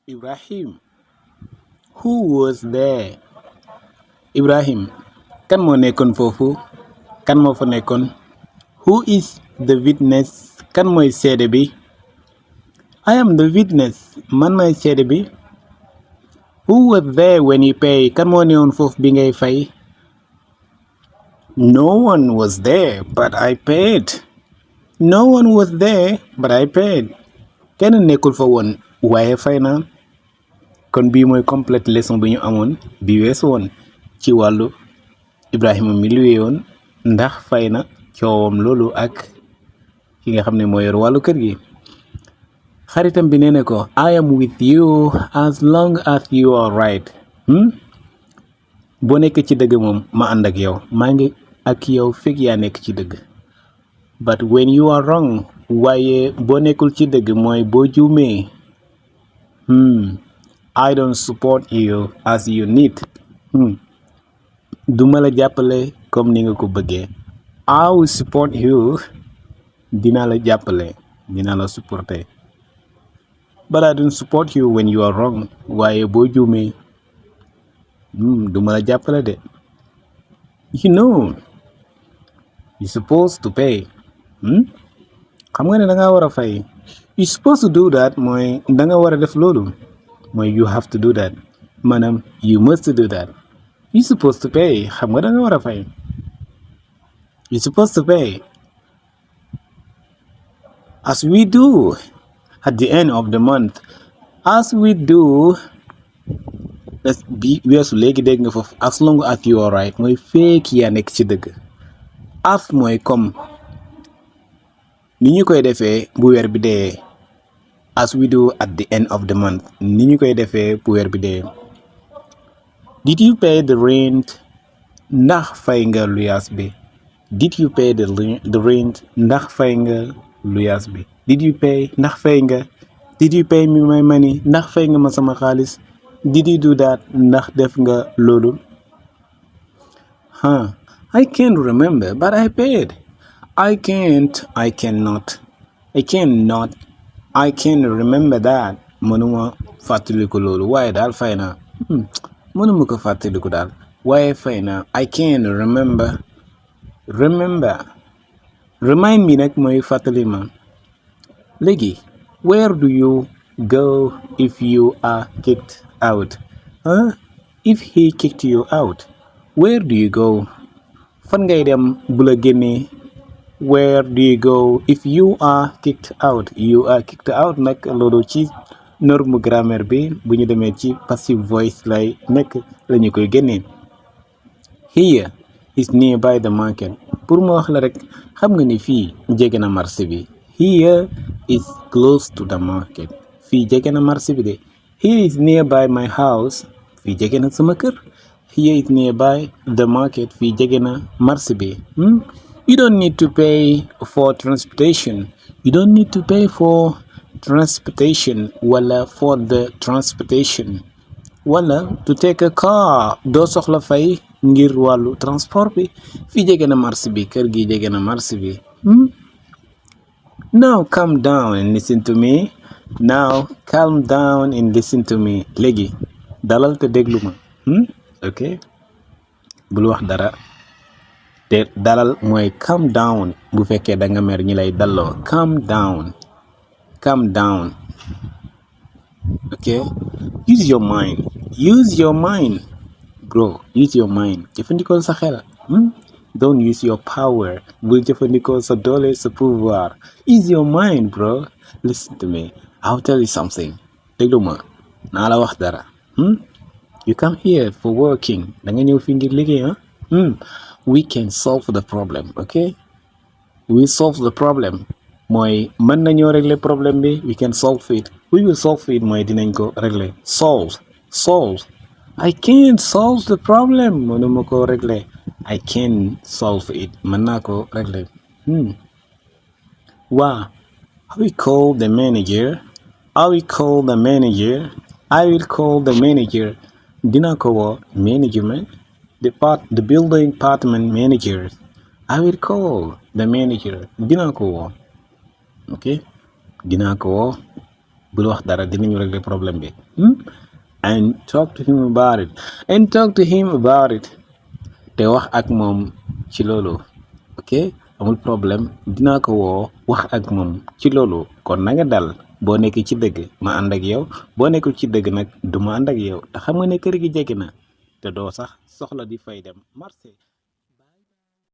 Ibrahim, who was there? Ibrahim, kan moo nekkoon foofu? Kan moo fa nekkoon? Who is the witness? Kan mooy seede bi? I am the witness. Man may seede bi. Who was there when you pay? Kan moo newoon foofu bi ngay fay? No one was there, but I paid. No one was there, but I paid. Kenn nekkul fa woon waaye fay naa. kon bii mooy complète leçon bi ñu amoon bi weesu woon ci wàllu Ibrahima mi luwee woon ndax fay na coowam loolu ak ki nga xam ne moo yor wàllu kër gi. xaritam bi nee na ko I am with you as long as you are right. boo nekk ci dëgg moom ma ànd ak yow maa ngi ak yow fekk yaa nekk ci dëgg. but when you are wrong waaye boo nekkul ci dëgg mooy boo juumee I don't support you as you need. duma la jàppale comme ni nga ko bëggee. I will support you. Dinaa la jàppale dinaa la supporter. but I don't support you when you are wrong. waaye boo juumee duma la jàppale de. you know you supposed to pay. xam nga ne da nga war a fay. you supposed to do that mooy da nga war a def loolu. mooy you have to do that maanaam you must do that. you supposed to pay xam nga da nga war a fay. you supposed to pay as we do at the end of the month. as we do bi weesu léegi dégg nga foofu as long as you are right mooy fekk yaa nekk ci dëgg. as mooy comme ni ñu koy defee bu weer bi dee. as we do at the end of the month ni ñu koy defee bu weer bi dee. did you pay the rent? ndax fay nga luyaas bi. did you pay the rent? ndax fay nga luyaas bi. did you pay? ndax fay nga. did you pay me my money? ndax fay nga ma sama xaalis. did you do that? ndax def nga loolu. I can't remember but I paid. I can't remember that. mënuma fàttaliku loolu waaye daal fay naa. mënuma ko fàttaliku daal waaye fay naa. I can't remember. remind me nag mooy fàttali ma. léegi where do you go if you are kicked out? if he kicked you out where do you go? fan ngay dem bu la génnee. where do you go if you are kicked out? you are kicked out nag loolu ci norme grammaire bi bu ñu demee ci passive voice lay nekk lañu koy génnee. here is nearby the market. pour mu wax la rek xam nga ni fii jege na marché bi. here is close to the market. fii jege na marché bi de. here is nearby my house. fii jege na sama kër. here is nearby the market. fii jege na marché bi. You don't need to pay for transportation. You don't need to pay for transportation wala for the transportation wala to take a car. doo soxla fay ngir wàllu transport bi. fii jege na marché bi kër gi jege na marché bi. now calm down and listen to me. léegi dalal te déglu ma. ok bul wax dara. te dalal mooy calm down bu fekkee da nga mer ñi lay dalloo. calm down ok use your mind bro. use your mind jëfandikoo sa xel. don't use your power. bul jëfandikoo sa doole sa pouvoir. use your mind bro. listen to me. I'll tell you something. déglu ma naa la wax dara. you come here for working. da nga ñëw fi ngir liggéey. we can solve the problem. okay we solve the problem mooy mën nañoo régler problème bi. we can solve it. we will solve it mooy dinañ ko régler. solve I can't solve the problem. mënuma ko régler. I can solve it. mën naa ko régler. I will call the manager. dinaa ko woo management. the building department manager. I will call the manager. dinaa ko woo. ok dinaa ko woo bul wax dara dinañu régler problème bi and talk to him about it te wax ak moom ci loolu ok amul problème dinaa ko woo wax ak moom ci loolu kon na nga dal boo nekkee ci dëgg ma ànd ak yow boo nekkul ci dëgg nag du ma ànd ak yow te xam nga ne kër gi jege na te doo sax soxla di fay dem marché